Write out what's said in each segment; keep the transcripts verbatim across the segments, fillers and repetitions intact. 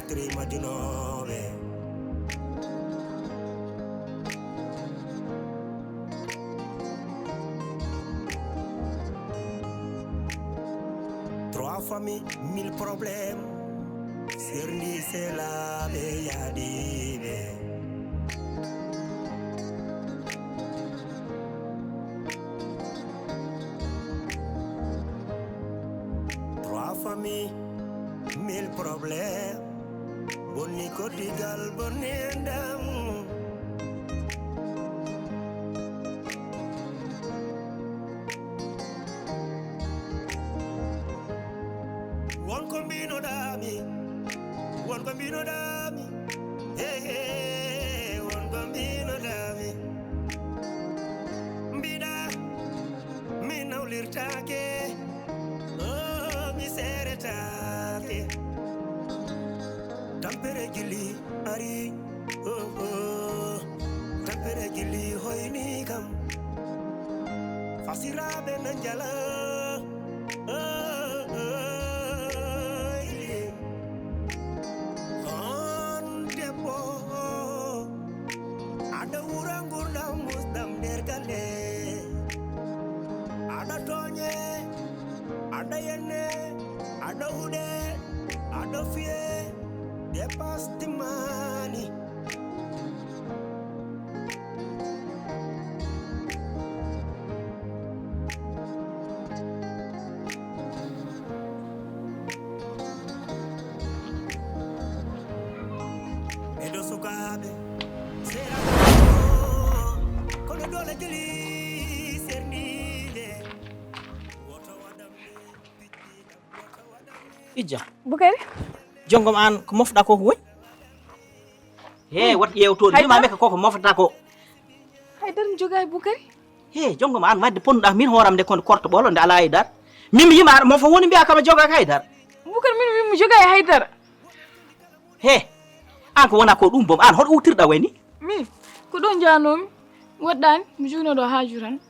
Trima junooɓe. Trois familles, mille problèmes. Serndi selaaɓe yaadiiɓe. Trois familles, mille problèmes. Bonni koddigal, bonni enɗam. Won ko mbinoɗaami, won ko mbinoɗaami. Hey, hey, won ko mbinoɗaami. Mbiɗa mi nawlirtaake, oh, mi seeretaake. Tampere gilli ari, oh, oh. Tampere gilli hoyni kam. Fasiraaɓe na njala, oh, oh, oh. On debbo, aɗa wura ngurdam musɗam nder galle. Aɗa tooñe, aɗa yenne, aɗa huɗe, aɗa fiye, dépasse timmaani. Ɓeɗo sukaaɓe, sera kono doole jeli serniiɗe. Woto waɗam. Ijja. Bukari? Jongom, an ko mofɗa ko ko woni? He, wat ƴeew to. Haydara? Mbima meka ko ko mofɗa ko. Haydara mi jogaay Bukari. He, jongom, an wadde ponnuɗa min hooram nde kon korto ɓolo nde ala haydara. Min mi yima aɗa mofa woni mbiya kama jogaaka haydara. Bukari min mi jogaay haydara. He, an ko wona ko ɗum bom, an hoɗo utirɗa woni? Min, ko ɗo janomi, waɗɗani, mi juuno ɗo haaju tan.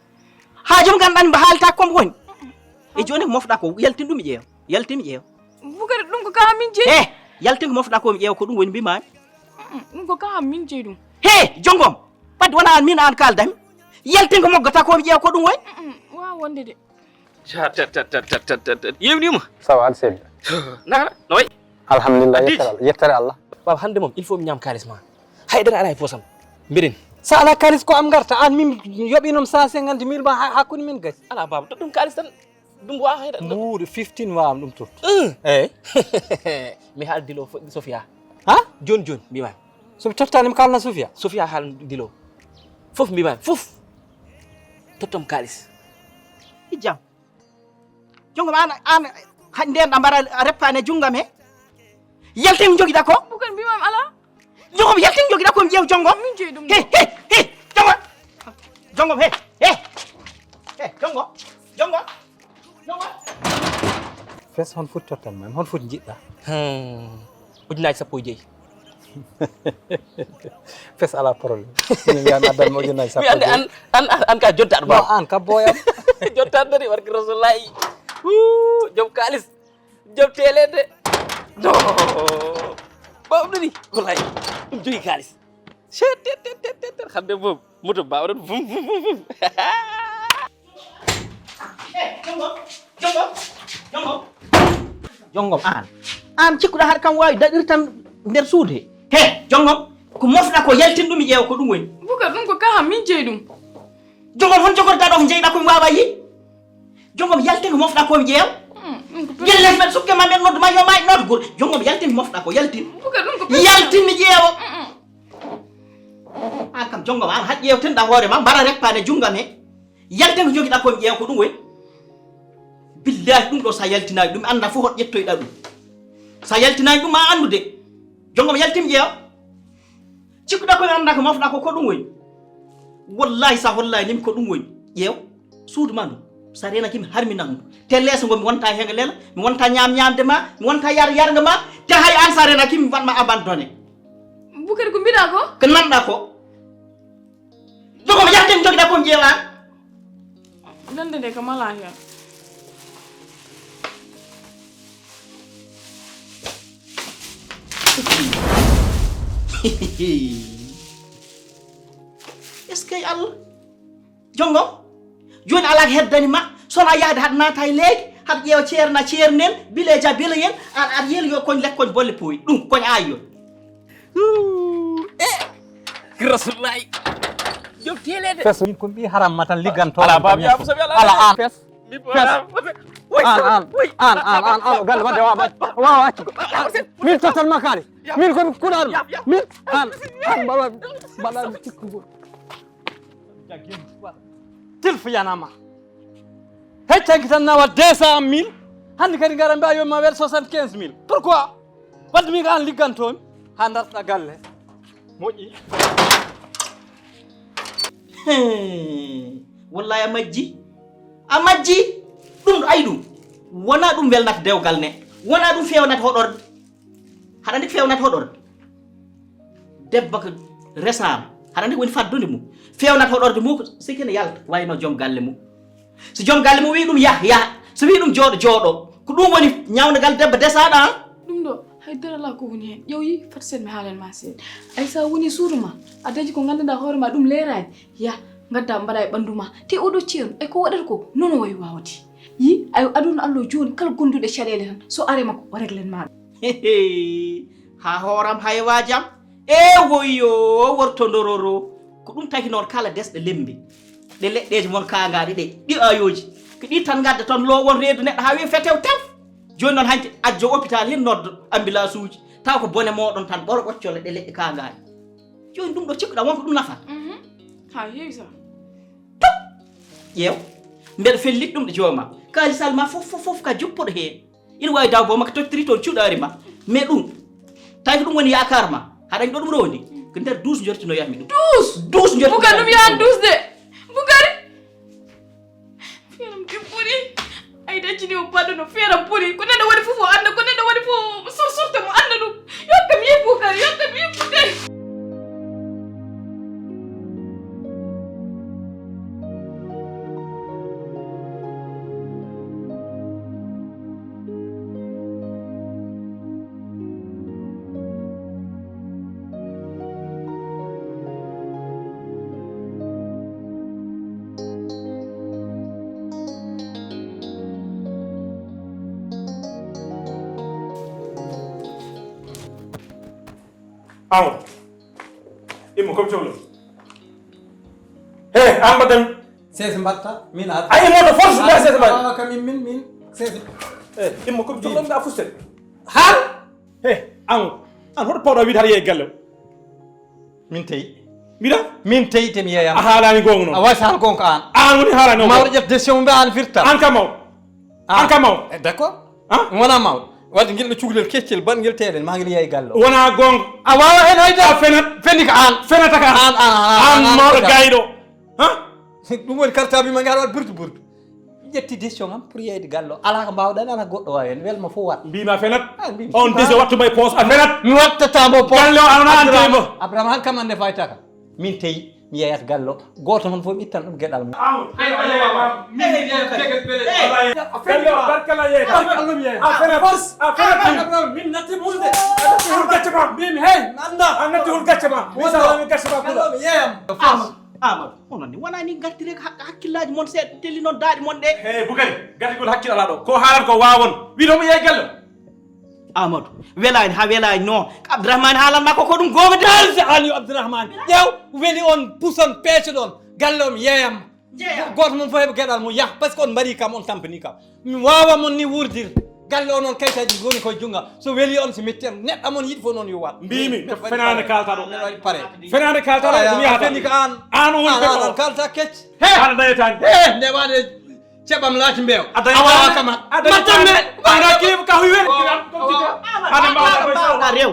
Haaju mo ganduɗa mbo haalta kom woni? E joni ko mofɗa ko, yaltin ɗum mi ƴeewa, yaltin mi ƴeewa. Bukari, ɗum ko ka min jeyi. He, yaltin ko mofɗa ko mi ƴeewa ko ɗum woni mbimami. Mm, ɗum ko ka min jeyi ɗum. He, jongom, wadde wona an min an kaldami. Yaltin ko moggata ko mi ƴeewa ko ɗum woni. Mm, mm, wawa wonde de. Ca, tat, tat, tat, tat, tat, tat. Yewnima? Ça va, an seydi? Naka? No wayi? Alhamdulillah, Addi? Yettere Allah. Yettere Allah. Baba, hande moom, il faut mi ñaam kaalis ma. Haydara ala e poosam. Mbirin. Sa ala kaalis ko am ngarta, an min yoɓinom cent cinquante mille ma ha-, hakkunde min gasi. Ala, baba, to ɗum kaalis tan. Ɗum wawa haydara. Mbuuɗu fifteen wawam ɗum tottu. Un. Eyyi. Mi haaldilo fo-, Sofia. Ha? Joni joni, mbima. So mi tottani mi kalna Sofia? Sofia haaldilo. Fof mbima, fof. Tottam kaalis. Ijjam. Jongom an, an, ha nden ɗa mbara reppane junngam he. Yaltin jogiɗa ko? Bukari mbimam ala. Jongom yaltin jogiɗa ko mi ƴeew jongom. Min jeyi ɗum. He, he, he, jongom. Jongom, he, he. He, jongom. Jongom. Jongom. Fes hon foti tottan men, hon foti jiɗɗa? Hmm. Ujunnaji sappo e joyi. Fes ala problème. Min ngan addan mo ujunnaji sappo e joyi. Mi andi an, an, an, an ka jontaɗo. Non, an ka boyam. Jontaɗo dari barki Rasulullahi. Wuu, joom kaalis. Joom teelede. No. Bawɗo ni. Wallahi. Ɗum jogi kaalis. Chet, tet, tet, tet, tet, tet. Hande boom. Moto bawɗo. Vum, vum, vum, vum. Eh, jongo, jongo, jongo. Jongom an. An cikkuɗa haɗa kam wawi daɗirtan nder suudu he. He, jongom, ko mofɗa ko yaltin ɗum mi ƴeewa ko ɗum woni. Bukar, ɗum ko kaha min jeyi ɗum. Jongom, hon jogorɗa ɗo ko jeyɗa ko mi wawa yi? Jongom, yaltin ko mofɗa ko mi ƴeewa. Mm, ɗum ko gelle men sukke ma men noddu ma yo ma noddu gol. Jongom, yaltin ko mofɗa ko yaltin. Bukar, ɗum ko yaltin mi ƴeewa. Mm, mm. An kam jongom, an haɗ ƴeewtinɗa hoore ma, mbara reppane junngam he. Yaltin ko jogiɗa ko mi ƴeewa ko ɗum woy. Billahi ɗum ɗo sa yaltinayi ɗum, mi annda fof hoto ƴettoyɗa ɗum. Sa yaltinayi ɗum ma anndu de. Jongom yaltin mi ƴeewa. Cikkuɗa ko mi annda ko mofɗa ko, ko ɗum woy. Wallahi sa hollayi nim ko ɗum woy. Ƴeew, suudu ma ndu. Sa renaki mi harminan ndu. Te leeso ngo mi wonta hega lela, mi wonta ñaam ñaamde ma, mi wonta yar yarga ma. Te hay an sa renaki mi wanma abandonné. Bukari ko mbiɗa ko? Ko nanɗa ko? Jogo mi yahde mi jogiɗa ko mi ƴeewa. Dande nde kam alaa heen. Est-ce que Allah? Jongo? Jooni alaa ko heddani ma, so wonaa yahde haɗa naata e leeƴi, haɗa ƴeewa ceerna ceernen, bile ja bile yen, aɗa, aɗa yeeli yo koñ lekkoñ bolle pooyi. Ɗum koñ aayi yo. Eh, Rasulullahi. Joom teeleede. Fes, min ko ɓii haram ma tan ligganto. Ala, baaba, yaa Musa, ala, ala, an. Fes. Fes. An, an, an, an, an, an, o galle wadde wa, wa, wa, accu. Min total makari. Min ko kuɗan. Min, an, an, mbaɗa, mbaɗa mi tikkugol. Tilfu yanama. Heccanki tan nawa deux cent mille. Hannde kadi ngara mbiya yo ma wel soixante-quinze mille. Pourquoi? Wadde min ko an liggantomi. Ha darta galle. Moƴƴi. Hee, wallahi a majji. A majji. Ɗum ɗo ayi ɗum. Wona ɗum welnata dewgal ne. Wona ɗum fewnata hoɗorde. Haɗa andi ko fewnata hoɗorde? Debbo ko resaama. Haɗa andi ko woni faddude mum? Fewnata hoɗorde mum ko sikki ne yalta, wayno joom galle mum. So joom galle mum wi ɗum yah, yah. So wi ɗum jooɗo, jooɗo. Ko ɗum woni ñawndagal debbo desaɗo, an? Ɗum ɗo, hay dara alaa ko woni heen. Ƴeew yi, fat seeɗa mi haalan ma seeɗa. Ay, so a woni suudu ma, a dañi ko ngannduɗaa hoore ma ɗum leeraani, yah, ngadda mbaɗa e ɓanndu ma. Te oɗo ceerno, ay ko waɗata ko, noon o wayi waawde. Yi, ay aduna Allah jooni, kala gonduɗo e caɗeele tan, so are makko, o reglen ma ɗum. Ha hooram haywajam. E woyo, worto ndororo. Ko ɗum taki noon kala desɗe lembe. Ɗe leɗɗeeji mon kaangaaɗe ɗe, ɗi ayooji. Ko ɗi tan ngadda toon lo won reedu neɗɗo haa wiya fetew tew. Jooni noon hanti ajjo hôpital hin noddo ambulance uji. Taw ko bone mooɗon tan ɓoro ɓoccole ɗe leɗɗe kaangaaɗe. Jooni ɗum ɗo cikkuɗa won ko ɗum nafata. Mhm. Ha heewi sa. Ƴeew. Mbeɗa felliɗ ɗum ɗo jooma. Kaalisal ma fof, fof, fof ka juppoɗo heen. Ina waawi daw boo makko tottiri toon cuɗaari ma. Mais ɗum, tawi ko ɗum woni yaakaar ma. Haɗa anndi ɗo ɗum rondi? Ko nder douze njortinoyatmi ɗum. Douze? Douze njortinoyatmi. Bukar, ɗum yahan douze de. Bukar. Feeram debbo ni. Ay, dañcini o baɗɗo no feeram boni. Ko neɗɗo waɗi fof o annda, ko neɗɗo waɗi fof o sorsorta mo annda ɗum. Yottam yii Bukar, yottam yii Bukar. Amadou. Immo, comme cowlo. He, an mbaɗɗami. Sese mbaɗta, min ar. Ay, immo to force, mbaɗ sese mbaɗ. Awa kam min, min, sese. Eh, immo, comme cowlo, nga fusten. Hal? He, Amadou. An hoto pawɗa wiide hara yeeyi galle o. Min tawi. Mbiɗa? Min tawi te mi yeeyam. A haalani goonga noon. A waasi haal goonga an. An woni haalani o. Mawɗo ƴetta décision mum mbiya an firta. An ka mawɗo. An ka mawɗo. Eh, d'accord. Han? Wona mawɗo. Wadde ngel ɗo cukalel keccel baɗngel teeɗen, ma ngel yeey galle o. Wona goonga. A waawa heen hay dara. A fenat. Fenni ko an. Fenata ka an. An, an, an, an, an, mawɗo gayɗo. Han? Ɗum woni cartable ma ngal waɗ burtu burtu. Ƴetti décision am pour yeeyde galle o. Alaa ko mbaawɗaa, alaa ko goɗɗo waawi heen. Welma fof waɗ. Mbiima fenat. Ah, mbiimi. On décision wattu may poos, a fenat. Mi wattata mbo poos. Galle o, a wona an tawi mbo. Abdourahmane, kam an ndefaay taka. Min tawi. Mi yeeyat galle o, gooto mon fof mi ittan ɗum geɗal mum. Aw, ay, ay, ay, ay, min mi yeeyat geɗal pele. A fenat, barkala yeeyat. Barka Allah mi yeeyat. A fenat, a fenat min. Min natti mum de. A natti hul gacce ma. Mbimi, hey, mi annda. A natti hul gacce ma. Mi sala mi gacce ma kula. Galle o mi yeeyam. Amadou, Amadou, onon ni wona ni ngartire hak-, hakkillaaji mon seeɗa, telli noon daaɗi mon ɗe. Hey, Bukari, gati gol hakkil alaa ɗo. Ko haalan ko waawon. Wi ɗo mi yeey galle. Amadou, welaani haa welaani noon. Abdourahmane haalan makko ko ɗum goonga de. Dal se an yo Abdourahmane. Ƴeew, weli on puson peecoɗon. Galle o mi yeeyam. Jeeya. Gooto mum fof heɓa geɗal mum yah, parce que on mbarii kam, on tampinii kam. Mi waawa mon ni wuurdir. Galle o noon kayitaaji ngoni koye junnga. So weli on, so metti on, neɗɗo mon yiɗi fof noon yo waɗ. Mbiimi, fenaande kaalta ɗo. Mbeɗa waɗi pare. Fenaande kaalta ɗo, ɗum yahata. Fenni ko an. An woni an, an kaalta kecc. He! Aɗa dayataani. He, nde waɗe Ceɓam laati mbeewa. A dañi a wawa kama. A dañi mbaɗtan me. A dañi kilim ka huiwe. Aɗa mbawɗa rew.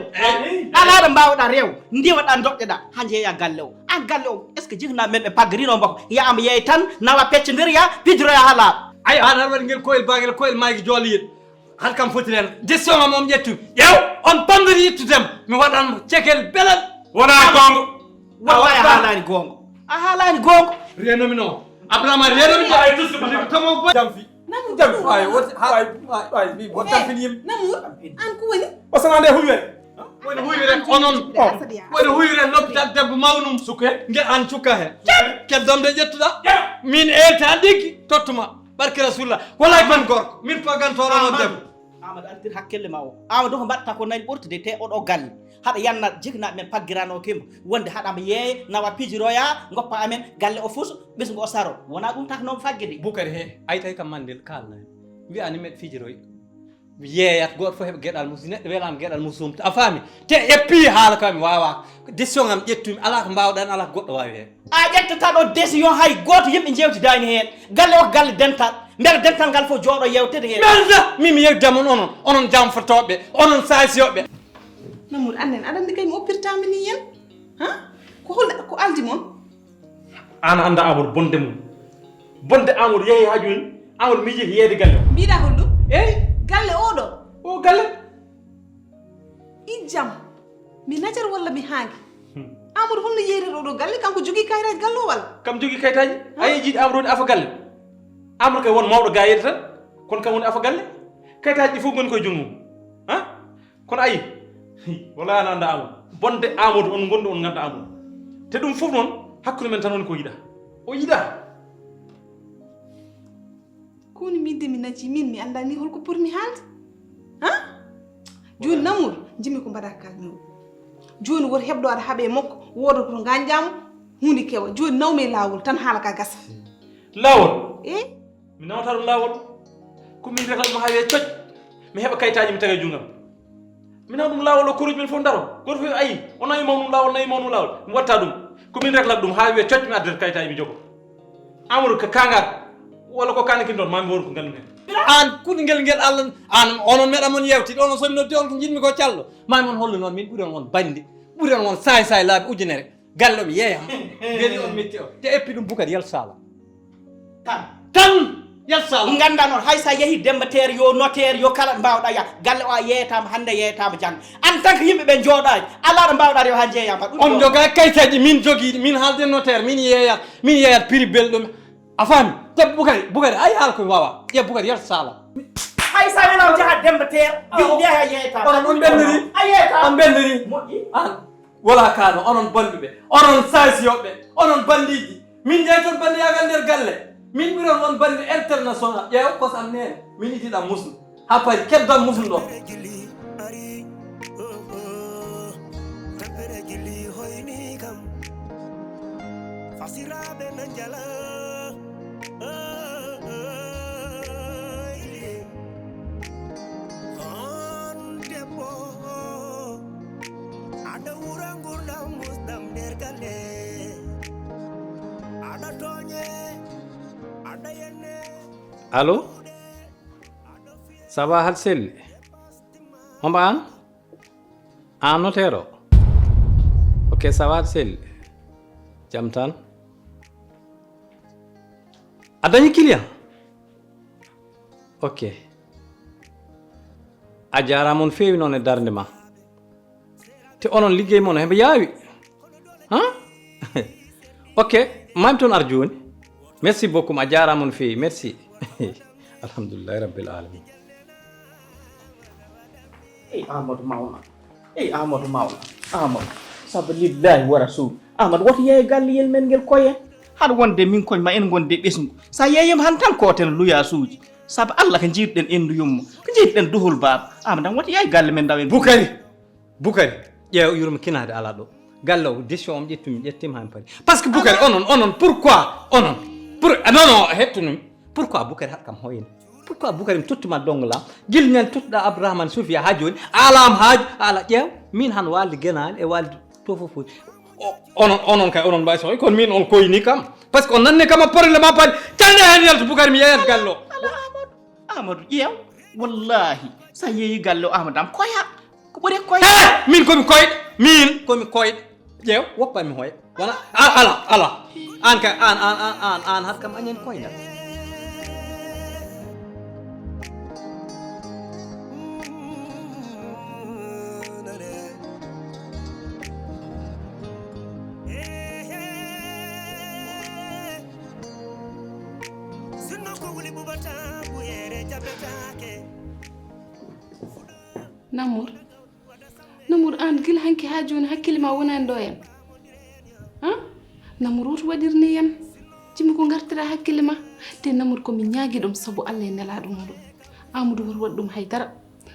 Ala aɗa mbawɗa rew. Ndiwaɗa doƴƴeɗa. Ha jeeya galle o. An galle o. Est-ce que jikna men ɓe paggarino mbako? Ya am yeey tan. Nawa pecce nder ya. Pijroya ha laaɓa. Ay, an aɗa waɗi ngel koyel bagel koyel mayki jooliyeɗ. Har kam foti ren. Décision am on ƴettu. Ƴeew. On pamdiri ittudem. Mi waɗan cekel belal. Wona gonga. Wallahi a haalani gonga. A haalani gonga. Renomi no. Abdourahmane renomi. Ay, tout ce que tamo boy. Jam fi. Namu jam fi. Ay, wot, ay, ay, ay, wot jam fi yim. Namu. An ko woni? O sana nde huwe. Woni huyre onon. Woni huyre loppital debbo mawnum. Suke. Nge an suka he. Keddom de ƴettuɗa. Min elta ɗiggi tottuma. Barke Rasulullah. Walay kon gorko. Min pagantoro on debbo. Amadou, artir hakkille ma o. Amadou, ko mbaɗta ko nani ɓurtude te oɗo galle. Haɗa yanna jiknaɓe men paggiranoo kema. Wonde haɗa mo yeeye, nawa pijiroya, ngoppa amen, galle o fuso, ɓesngu o saro. Wona ɗum taknoo mo faggude. Bukari he, ay tawi kam mandel kaalna. Wiya ni met fijiroy. Yeeyat, gooto fof heɓa geɗal mum. Si neɗɗo welaama geɗal mum sumta. A faami? Te eppi haala kam mi waawaa. Décision am ƴettumi, alaa ko mbaawɗaa heen, alaa ko goɗɗo waawi heen. A ƴettata ɗo décision hay gooto, yimɓe njeewtidaani heen. Galle o ko galle dental. Mbele dental ngal fof jooɗo yeewtede heen. Mbele min mi yeewtida mon onon, onon jamfotooɓe, onon saasiyoɓe. Namour, annen aɗa anndi kay mi oppirtaama ni yen. Ha? Ko hol-, ko aldi mon? Aan a anndaa Amadou bonde mum. Bonde Amadou yehi haa jooni, Amadou miijii ko yeeyde galle o. Mbiɗa holɗum? Eey. Galle oɗo? O galle. Ijjam, mi najar walla mi haangi? Hmm. Amadou holno yeeyrir oɗo galle? Kanko jogii kayitaaji galle o walla? Kam jogii kayitaaji? Ha? A yii jiiɗi Amadou woni afa galle? Amadou kay won mawɗo ga yeeyde tan. Kono kam woni afa galle. Kayitaaji ɗi fof ngoni koye junngo mum. Ha? Kono ayi, wala an annda Amadou. Bonde Amadou on gondi on ngannda Amadou. Te ɗum fof noon hakkunde men tan woni ko yiɗa. O yiɗa. Ko woni mi de mi naji min mi annda ni holko pour mi haalde. Ha? Jooni Namour, jimmi ko mbaɗa kalmi o. Jooni woto heɓɗo aɗa haɓe makko, wooda ko ngañƴaamo, huunde kewa. Jooni nawmi e laawol tan haala ka gasa. Laawol? Eh? Mi nawata ɗum laawol. Ko min rek ɗum haa wiye coc. Mi heɓa kayitaaji mi taga e junngo am. Mi nawa ɗum laawol o koruuji men fof ndaro. Gooto fof ayi, o nawi mawnum laawol, nawi mawnum laawol. Mi watta ɗum. Ko min rek ɗum haa wiye coc mi adda kayitaaji mi jogo. Amadou ka kangaat. Walla ko kaane kin ɗon, maa mi wooru ko nganndu heen. Aan kuɗngel ngel Allah, aan onon meɗa mon yewtide, onon so mi noddi on ko njiɗmi ko callo. Maa mi on hollu noon min ɓuri on won bandi, ɓuri on won saay saay laabi ujunere. Galle o mi yeeyam. Weli on metti o. Te eppi ɗum Bukar yal sala. Tan. Tan yal sala. Ngannda noon hay sa yehi Demba Teer yo notaire yo kala ɗo mbaawɗa ya. Galle o a yeeyataama hannde yeeyataama janngo. En tant que yimɓe ɓe njooɗaani alaa ɗo mbaawɗa rew haa njeeyaama ɗum. On jogaa kayitaaji min jogiiɗi min haalde notaire min yeeyat min yeeyat prix belɗo. A faami? Te Bukari, Bukari, ay haala ko mi waawaa. Ƴe Bukari yal sala. Hay sa wela o jaha Demba Teer. Billahi a yeeyataama. Onon on ɓenniri. A yeeyataama. On ɓenniri. Moƴƴi. An. Wala kaano, onon banduɓe, onon saasiyoɓe, onon bandiiji. Min jeyton bandiyaagal nder galle. Min ɓuron on bandi international. Ƴeew kosam neen. Min idiɗam musnu. Haa pari keddam musnu ɗo. Fasiraaɓe na njala. On debbo. Aɗa wura ngurdam musɗam nder galle. Aɗa tooñe, aɗa yenne. Allo? Ça va, Haj Selli? Hombo an? An notaire o? Ok, ça va, Haj Selli? Jam tan? A dañi client? Ok. A jaaraama on feewi noon e darnde ma. Te onon liggey mon hembe yaawi. Ha? Ok, maa mi toon ar jooni. Merci beaucoup, a jaaraama no feewi. Merci. Alhamdulillahi rabbil alamin. Ey Amadou Mawna. Ey Amadou Mawna. Amadou. Sabu lillahi wa rasul. Amadou, woto yeeye galleyel men ngel koye. Haɗa wonde min koye ma en ngonde ɓesngu. Sa yeeyima han tan kooten luyaasuuji. Sabu Allah ko njiiduɗen endu yumma. Ko njiiduɗen duhol baaba. Amadou, woto yeeye galle men ndawen. Bukari. Bukari, ƴeew, yurmi kinaade alaa ɗo. Galle o, décision o mi ƴettumi, ƴettiima haa mi pari. Parce que Bukari, onon, onon, pourquoi onon? Pour, ah, non, non, heɓtunumi. Pourquoi Bukari haɗ kam hoyde? Pourquoi Bukari mi tottuma donngal am? Gila ñande tottuɗa Abdourahmane Sofia haa jooni, a alaa am haaju, a alaa, ƴeew, min han waalde genaani e waalde to fof foti. O, onon, onon kay, onon mbaawi soxla, kono min on koyni kam. Parce que on nanni kam a problème a pari, calne heen yaltu Bukari mi yeeyat galle o. Amadou, ƴeew. Wallahi, sa yeeyi galle o Amadou am koya. Ko ɓuri koya. Eh, min komi koyɗo. Min komi koyɗo. Ƴeew, woppa mi hoya. Wala, a-, ala, ala. An kay, an, an, an, an, an, haɗ kam añani koyngal. Sinno ko wuli bubata, ɓuyere jaɓetaake. Namour. Namour, An gila hanki haa jooni hakkille ma wonaani ɗo en. Han? Namor woto waɗir ni en. Jimmi ko ngartira hakkille ma. Te Namor ko mi ñaagi ɗum sabu Allah e nelaaɗo muɗum. Amadou woto waɗ ɗum hay dara.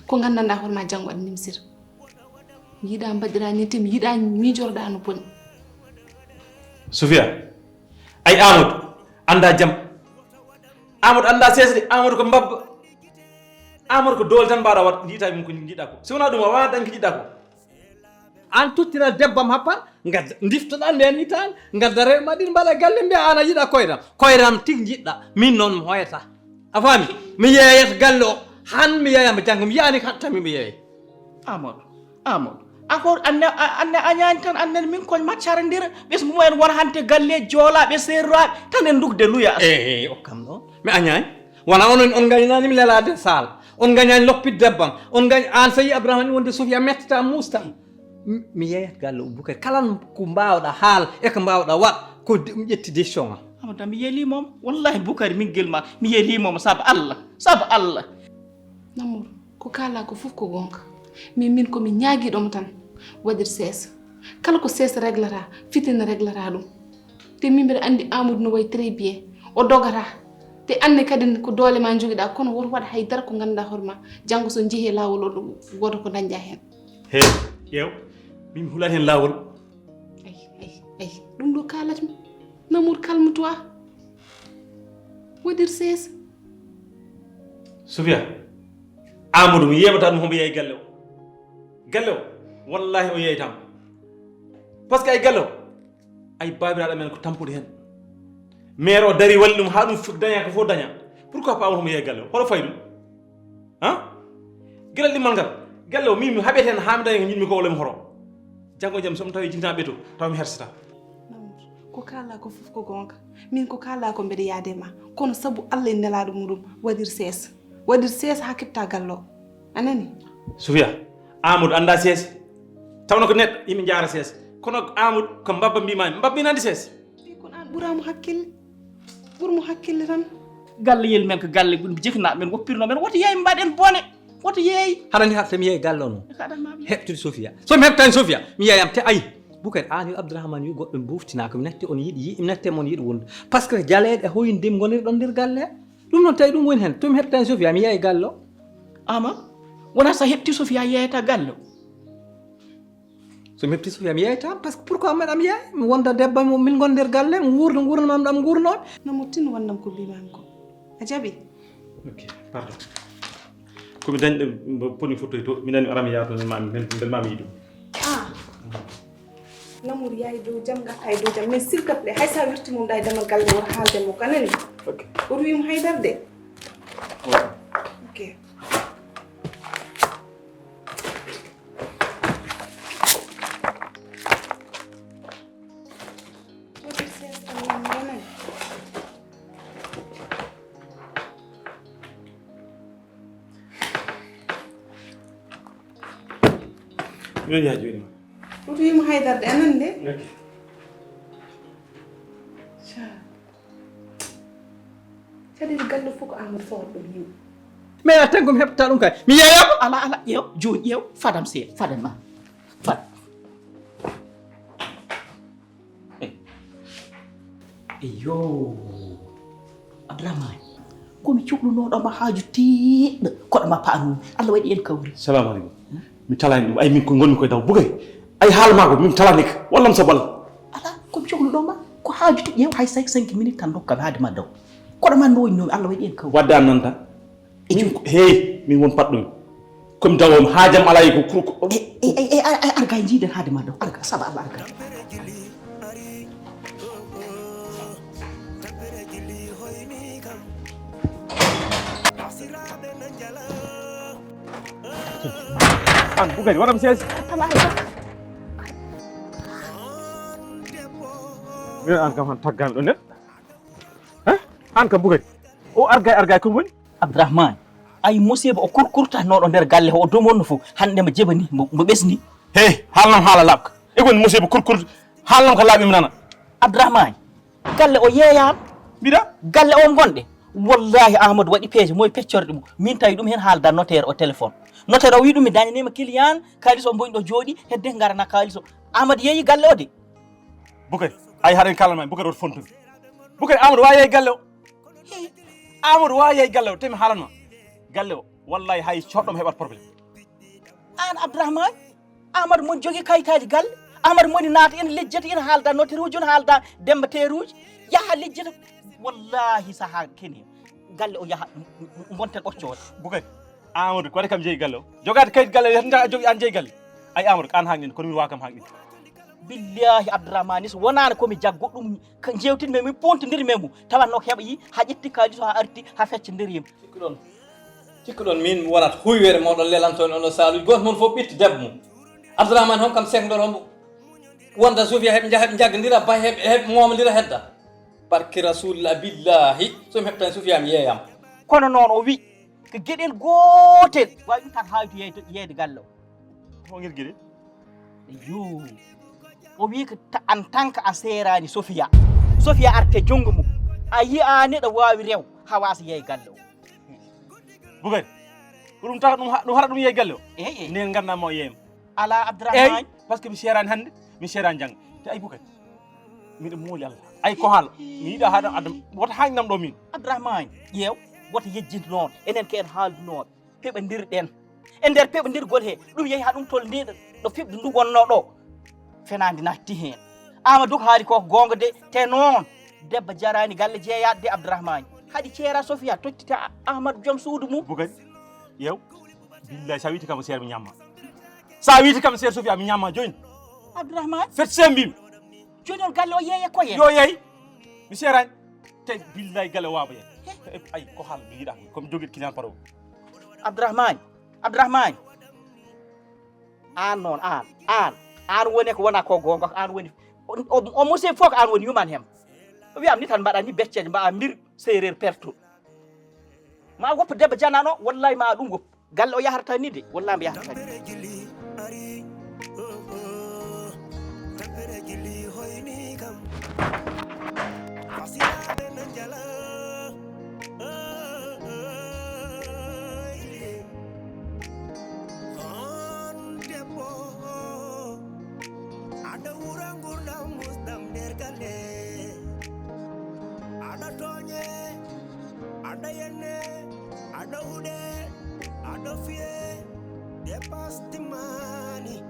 Ko nganndanɗaa hoore ma janngo aɗa nimsir. Mi yiɗaa mbaɗiraa ni te mi yiɗaa miijoroɗaa no boni. Sofia, ay Amadou annda jam. Amadou annda seesa de, Amadou ko mbabba. Amadou ko doole tan mbaɗa wat, jiita mum ko jiɗɗa ko. Si wona ɗum a wawa dañde ko jiɗɗa ko. An tottiral debbam happan, gadda diftoɗa nden hitan, gadda rewɓe ma ɗin mbaɗa galle mbiya an a yiɗa koyram. Koyram tig jiɗɗa, min noon mi hoyata. A faami? Mi yeeyat galle o, han mi yeeyama janngo, mi yiyani hattami mi yeey. Amadou, Amadou. Accord anne anne añani tan annen min koñ maccara ndira ɓes mumen won hante galle joolaɓe serraɓe tan en dugde luya. Eyi okkam ɗo mi añani. Wona onon on gañananimi lelade sal, on gañani loppit debban, on gañ an sayi Abrahama ni wonde Sofia mettata musta. Mi yeeyat galle o Bukari kala ko mbawɗa haal e ko mbawɗa waɗ ko ƴetti décision am. Amadou mi yelimoma wallahi Bukari min guelma mi yelimoma saabu Allah saabu Allah. Namor, ko kala ko fof ko gonga. Min min ko mi ñaagiɗoma tan waɗir seesa. Kala ko seesa reglata, fitina reglata ɗum. Te min mbiɗa anndi Amadou no wayi très bien. O dogata. Te anne kadi ko doole ma jogiɗa kono woto waɗ hay dara ko ngannduɗa hoore ma janngo so jehi e laawol o woto ko dañƴa heen. He ƴeew, min mi hulat heen laawol. Ay ay ay ɗum ɗo kaalatmi. Namor calme toi. Waɗir seesa. Sofia, Amadou mi yeɓata ɗum hombo yeeyi galle o. Galle o wallahi o yeeytama. Par ce que ay galle o ay babiraɗo men ko tampude hen. Maire o dari walli ɗum ha ɗum daña ko fof daña. Pourquoi pas on homo yeeyi galle o hoɗo fayi ɗum? Han? Gueɗal ɗimmal ngal galle o min mi haɓet hen ha mi daña ko jiɗmi ko wolemi hoto. Janngo e jam somi tawi jignaɓe to taw mi hersata. Ko kala ko fof ko gonga. Min ko kala ko mbeɗa yaade ma kono sabu Allah e nelaɗo muɗum waɗir seesa. Waɗir seesa ha kebta galle o. A nani? Sofia, Amadou anda seesa. Tawno ko neɗɗo yimɓe jaara seesa. Kono Amadou ko mbabba mbimami mbabba ina andi seesa. Kono an ɓuramo hakkille. Ɓurmo hakkille tan. Galle yel men ko galle jiknaɓe men woppirno men woto yeey mbaɗen bone. Woto yeey. Haɗa andi hatta mi yeey galle o noon. Heɓtude Sofia. So mi heɓtani Sofia mi yeeyam te ayi. Bukari an yo Abdourahmane yo goɗɗo mi buftinaka mi natti on yiɗi yiɗi mi natti mon yiɗi wonde. Par ce que jaleɗe hoyni de mi gonirɗon nder galle. Ɗum noon tawi ɗum woni heen to mi heɓtani Sofia mi yeeya galle o. Ama wona so a heɓti Sofia yeeyata galle o. So mi heɓti Sofia mi yeeyata par ce que pourquoi mbaɗa mi yeeya mi wonda debbo mo min ngon nder galle mi wuurda nguurdanam ɗam nguurnomi. No mo tin wonnam ko mbimami ko a jaɓi. Ok pardon. Komi dañɗo mbo poni fottoy to mi nani arami yaato mi mami mbel mami yiɗum. Ah. Lamour yaay dow jam gatta e dow jam mais s'il te plaît hay sa wirti mum ɗa e damal galle wor haalde mo kanani. Ok. Woto wimo haydar de. Ok. Yo yaa jooni ma. Woto wiima haydarde anan nde. Caɗeele galle fof ko Amadou fawata ɗum yimɓe. Mais a tan ko mi heɓtata ɗum kay mi yeeyama. Ala ala ƴeew jooni ƴeew fadam seeɗa fadam ma fad. Eyo Abdourahmane komi cuklunooɗo ma haaju tiiɗɗo koɗo ma paanumi Allah waɗi en kawri. Salamu aleykum. Mi talaani ɗum ay min ko ngonmi koye daw bugay ay haala maako min talaani ka wallam sabu Allah. Ala komi cukluɗo ma ko haaju tiiɗɗo yew hay cinq cinq minutes tan dokkami haade ma daw koɗo ma nowinnomi Allah waɗi en kawri. Wadde an noon tan. Min ko heey min won paɗɗomi komi dawomi haajam alaa e ko kurko. Arga e jiiden haade ma daw arga saba Allah arga. An bugani waɗam seesi. Minen an kam han taggami ɗo nden. An kam bugani o argay argay komi woni. Abdourahmane ay musiba o kurkurtatnoɗo nder galle o domonno fof hande mo jebani mo ɓesni. He haalnam haala laaɓka e woni musiba kurkur haalnam ka laaɓi mi nana. Abdourahmane galle o yeeyama. Mbiɗa galle o gonɗe wallahi Amadou waɗi peeje moye peccorɗe mum min tawi ɗum hen haalda notaire o téléphone. Notaire o wi ɗum mi dañanima client, kaalis o mboni ɗo jooɗi, hedde ngarana kaalis o. Amadou yeeyi galle o de. Bukari, ay haɗen kalan ma, Bukari woto fontu. Bukari, Amadou wa yeeyi galle o. Hi, Amadou wa yeeyi galle o, temi haalan ma. Galle o, wallahi hay coɗɗo mo heɓat problème. An Abdourahmane, Amadou moni jogii kayitaaji galle. Amadou moni naata ina lijjata, ina haalda notaire uji, ina haalda Demba teeruuji. Yaha lijjata. Wallahi saha keni. Galle o yaha, m-, m-, m-, gonten ɓoccoode. Bukari, Amadou, ko waɗi kam jeyi galle o? Jogaade kayit galle, yahata nda a jogi an jeyi galle. Ay Amadou, ko an haŋɗin, kono min wawa kam haŋɗin. Billahi Abdourahmane, so wonaano ko mi jaggo ɗum, ko jewtin men, mi pontondiri men mum. Tawanno ko heɓa yi, ha ƴetti kaalis o, ha arti, ha feccondiri yim. Cikkuɗon, cikkuɗon min mi wonat huywere moɗon lelanto en onon saaluji. Gooto mon fof ɓitti debbo mum. Abdourahmane hon kam sekndoro mbo. Wonda Sofia heɓ nja-, heɓ njaggondira, ba heɓ, heɓ momondira hedda. Barke Rasulullah, billahi, so mi heɓtani Sofia mi yeeyam. Kono noon o wi, ko geɗel gootel, wawi ɗum tan hawti yeeyde, yeeyde galle o. Hongel geɗel? Yo. O wi ko ta-, en tant que a seerani Sofia. Sofia arte junngo mum. A yi'ani ɗo wawi rew, ha wasa yeey galle o. Bugay, ko ɗum tawa ɗum ha-, ɗum hara ɗum yeey galle o? Eey, eey. Nden ganda mo yeeyam. Ala Abdourahmane. Eey, parce que mi seerani hannde, mi seerani janngo. Te ay Bugay, miɗo mooli Allah. Ay ko haal, mi yiɗa haɗa adda, wota haañnam ɗo min. Abdourahmane, ƴeew, wota yejjin noon. Enen ko en haaldunoɓe. Peɓondirɗen. E nder peɓondirgol he, ɗum yehi ha ɗum tolni ɗo, ɗo fiɓde ndu wonno ɗo. Fenaande natti heen. Amadou ko haali ko goonga de, te noon. Debbo jaraani galle jeeyaɗo de Abdourahmane. Haɗi ceera Sofia tottita A-, Amadou joom suudu mum. Bugay, yew. Billahi, sa wiiti kam seer mi ñamma. Sa wiiti kam seer Sofia mi ñamma jooni. Abdourahmane. Fet sembim. Jooni on galle o yeeye koye. Yo yeey. Mi seerani. Te billahi galle o waaba yeey. He? Te ay ko haal mi yiɗa. Ko mi jogit kiñal paro. Abdourahmane. Abdourahmane. Aan noon, aan, aan. Aan woni ko wona ko goonga, ko aan woni. O, o, o musiba fof ko aan woni yuman hem. O wiyam ni tan mbaɗa ni becceje mbaɗa mbir seereer perto. Ma woppa debbo janano, wallahi ma ɗum woppa. Galle o yahrata ni de, wallahi mbo yahrata ni. On debbo, aɗa wura ngurdam musdam nder galle. Aɗa tooñe, aɗa yenne, aɗa huɗe, aɗa fiye, dépasse timmaani.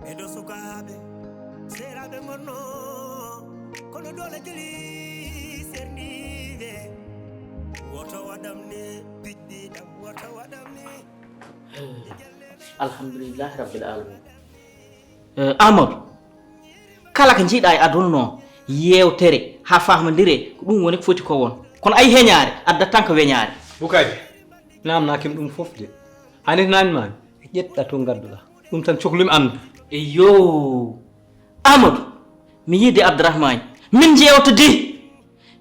Ɓeɗo sukaaɓe, seeraaɓe ngonno, kono doole jeli serndiiɓe. Woto waɗam ni, piɗɗi ɗam, woto waɗam ni. Alhamdulillahi Rabbil Alamin. Eh, Amadou, kala ko njiɗa e aduna noon, yeewtere, haa fahmondire, ko ɗum woni ko foti ko won. Kono ay heñaare, addat tan ko weñaare. Bukay, namnakim ɗum fof de. Hani nani mami, ƴetta to ngadduɗa. Ɗum tan cohlumi anndu. Eyo, Amadou, mi yiide Abdourahmane. Min jeewta de.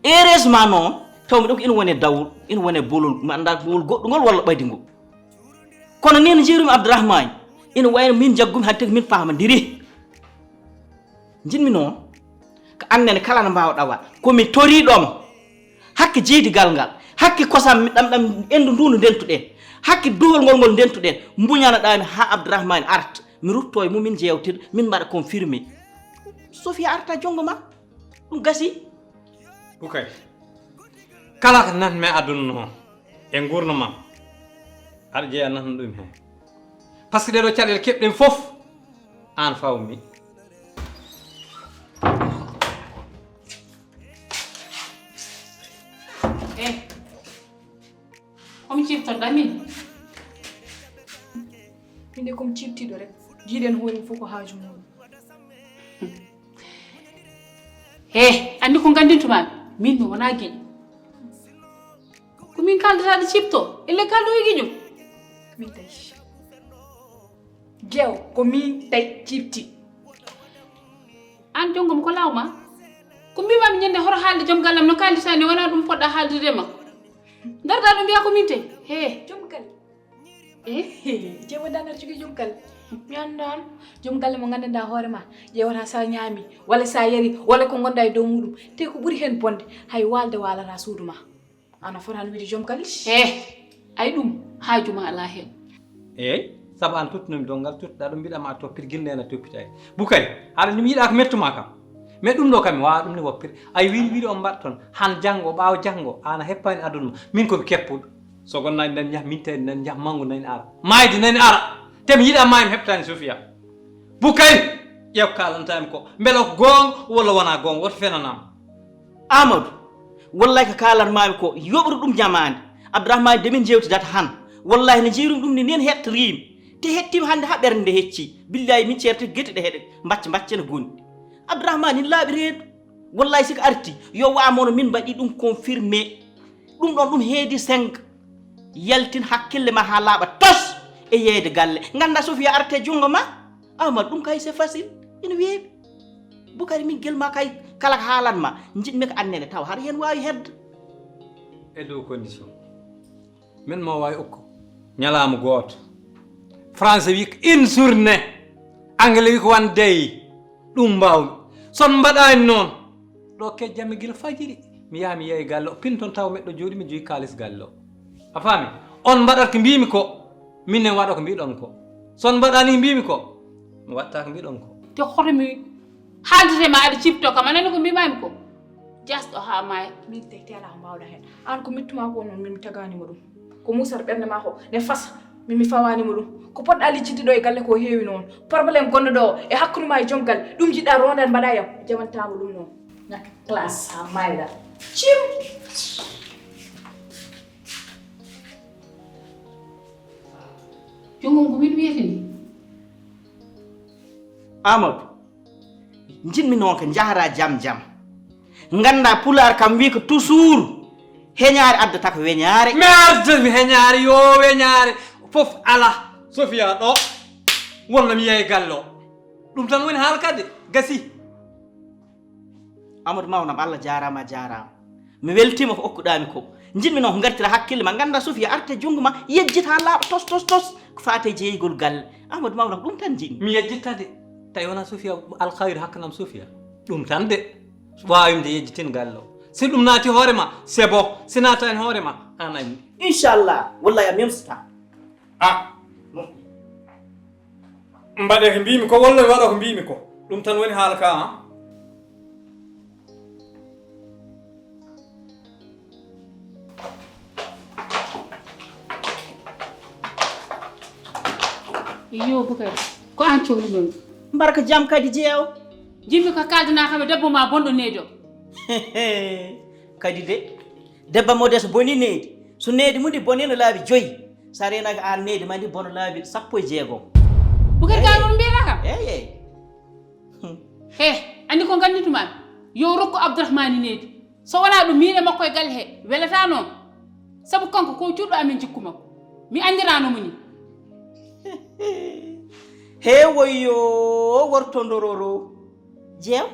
Heureusement noon, tawmi ɗo ko ina woni e dawol, ina woni e bolol, mi annda bolol goɗɗungol walla ɓaydingol. Kono ni no njiirumi Abdourahmane, ina wayno min njaggumi hannde ko min pahmondiri. Njiɗmi noon, ko annene kala no mbaawɗa waɗ. Ko mi toriiɗoma. Hakke jeydigal ngal, hakke kosam mi ɗam ɗam enndu ndu no ndentuɗen. Hakke duhol ngol ngol ndentuɗen. Mbuñanaɗami haa Abdourahmane arta. Mi rutto e mum, min jeewtira, min mbaɗa confirmé. Sofia arta junngo ma. Ɗum gasi. Bukay, kala ko natmi e aduna noon, e nguurndam am, aɗa jeya natmi ɗum heen. Par ce que ɗeɗo caɗeele keɓɗen fof, aan fawmi. Eh, komi ciftoɗa min? Min de komi ciftiɗo rek. Jiiɗen hoore mum fof ko haaju mum. He, anndi ko nganndintuma min, mi wonaa giƴo. Ko min kaaldata ɗo cifto, elle kaaldo e giƴo. Min tawi. Jeew, ko min tawi cifti. Aan jonngo mi ko laaw ma. Ko mbiimaa mi ñande hoto haalde joom gallam no kaaldata ni, wonaa ɗum poɗɗa haaldude ma. Ndarɗaa ɗo mbiyaa ko min tawi. He. Joom galle. Ehe, ƴeewa nda aɗa jogii joom galle. Mi anndaa on, joom galle mo nganndanɗaa hoore ma, ƴeewata sa ñaami, walla sa yari, walla ko ngonɗa e dow muɗum. Te ko ɓuri heen bonde, hay waalde waalata suudu ma. Aan a fotaani wiyde joom galle. Eh, ay ɗum, haaju ma alaa heen. Eey, sabu aan tottunoomi donngal, tottuɗaa ɗum, mbiɗa ma a toppita, gila ndeen a toppitaay. Bukari, haɗa ni mi yiɗaa ko mettu ma kam. Mais ɗum ɗo kam mi waawaa ɗum ni woppirde. Ay wiri wiri on mbaɗ toon, han janngo, ɓaawo janngo, aan a heppaani aduna ma. Min ko mi keppuɗo. Sogo nani nan njah, min tawi nan njah, manngu nani ara. Maayde nani ara. Te mi yiɗaa maay mi heɓtaani Sofiya. Bukari, ƴeew ko kaalantaami ko. Mbela ko goonga walla wonaa goonga, woto fenanam. Amadou, wallahi ko kaalanmaami ko, yoɓru ɗum ñamaande. Abdourahmane de min njeewtidata han. Wallahi no njiirumi ɗum ni nen heɗtoriimi. Te heɗtiimi hannde haa ɓernde nde hecci. Billahi min ceerti gete ɗe heɗe mbacca mbacca no gonɗi. Abdourahmane ina laaɓi reedu. Wallahi siko arti, yo wa mono min mbaɗi ɗum confirmé. Ɗum ɗon ɗum heedi cinq. Yaltin hakkille ma haa laaɓa tos e yeeyde galle. Ngannda Sofiya arte junngo ma. Amadou, ɗum kay c'est facile. Ina weeɓi. Bukari min gel ma kay kala ko haalan ma. Njiɗmi ko annene taw haɗa heen waawi hedde. E dow condition. Min mo waawi ukko. Ñalaama gooto. Français wi ko une journée. Anglais wi ko one day. Ɗum mbaawmi. So on mbaɗaani noon. Ɗo kejjammi gila fajiri. Mi yaha mi yeeya galle o. Pinton taw meɗɗo jooɗi mi jogi kaalis galle o. A faami? On mbaɗat ko mbiimi ko. Min ne waɗa ko mbiɗon ko. So on mbaɗaani ko mbiimi ko. Mi waɗta ko mbiɗon ko. Te hoto mi haaldete ma aɗa cifto kam. A nani ko mbimaami ko? Jasɗo haa maaya. Min te te alaa ko mbaawɗa heen. Aan ko mettuma ko noon min mi tagaani mo ɗum. Ko muusata ɓernde ma ko ne fasa. Min mi fawaani mo ɗum. Ko poɗɗa lijjitde ɗo e galle ko heewi noon. Problème gonɗo ɗo e hakkunde ma e joom galle. Ɗum jiɗɗa rondan mbaɗa yam. Jaɓantaa mo ɗum noon. Nak classe haa maayɗa. Cim. Junngo ngu min wiyata ni. Amadou, njiɗmi noon ko njahra jam jam. Ngannda pulaar kam wi ko toujours heñaare addata ko weñaare. Mi arda mi heñaare yo weñaare fof ala. Sofiya ɗo wonno mi yeeya galle o. Ɗum tan woni haala kadi gasi. Amadou Mawnam, Allah jaaraama, a jaaraama. Mi weltiima ko okkuɗaami ko. Njiɗmi noon ko ngartira hakkille ma, ngannda Sofiya arte junngo ma, yejjit haa laaɓa tos, tos, tos. Ko faati e jeeygol galle. Amadou Mawnam, ɗum tan njiɗmi. Mi yejjitta de. Tawi wonaa Sofiya alkhayri hakkanam Sofiya. Ɗum tan de. Waawimde yejjitin galle o. Si ɗum naati hoore ma, c'est bon. Si naataani hoore ma, aan anndi. Inchallah, wallahi a memsata. A mbaɗe ko mbiimi ko walla mi waɗa ko mbiimi ko? Ɗum tan woni haala ka a. Iyo Bukari, ko an cohluɗon? Mbarka jam kadi jeew. Jimmi ko kaldana kam e debbo ma bonɗo needo. Kadi de, debbo mo de so boni needi, so needi mum ndi bonino laabi joyi, so a reenaaki aan needi ma ndi bono laabi sappo e jeegom. Bukari ka ɗum mbiyata kam? Eey eey. He, anndi ko ngannditu ma yo rokku Abdourahmane needi. So wonaa ɗum miin e makko e galle he welata noon. Sabu kanko ko cuuɗo amen jikku makko. Mi anndirano mo ni. He woyyo worto ndororo. Jeew,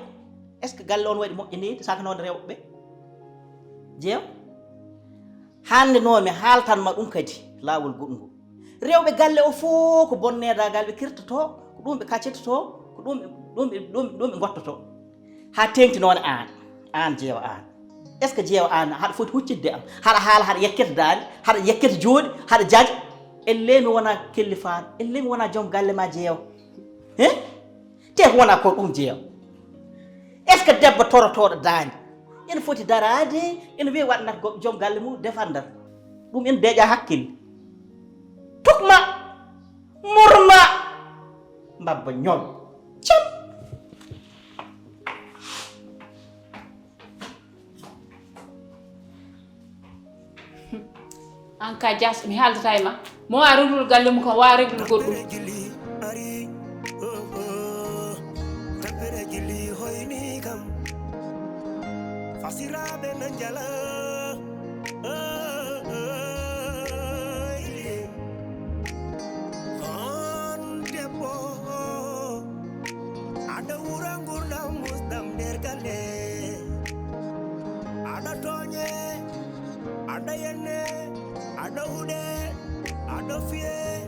est-ce que galle on waɗi moƴƴo needi saka noon rewɓe? Jeew, hannde noon mi haaltan ma ɗum kadi laawol goɗngol. Rewɓe galle o fof ko bonneedagal ɓe kirtotoo, ko ɗum ɓe kaccitotoo, ko ɗum ɓe ɗum ɓe ɗum ɗum ɓe ngottotoo. Haa teeŋti noon aan, aan jeewa aan. Est-ce que jeewa aan haɗa foti huccitde am? Haɗa haala haɗa yekkita daande, haɗa yekkita jooɗi, haɗa jaja. Ellee mi wonaa kellifaaɗo, ellee mi wonaa joom galle ma jeewa. He? Te ko wona ko ɗum jeeya. Est-ce que debbo torotooɗo daande ina foti daraade ina weewi waɗnata joom galle mum defandata ɗum ina deeƴa hakkille? Tukma murma mbabba ñol. Cam. An ka jas mi haaldata e ma. Mo a reglul galle mum kam wa reglul goɗɗum. Fasiraɓe na njala. On debbo. Aɗa wura ngurdam musɗam nder galle. Aɗa tooñe, aɗa yenne, aɗa huɗe. Aɗo fiye,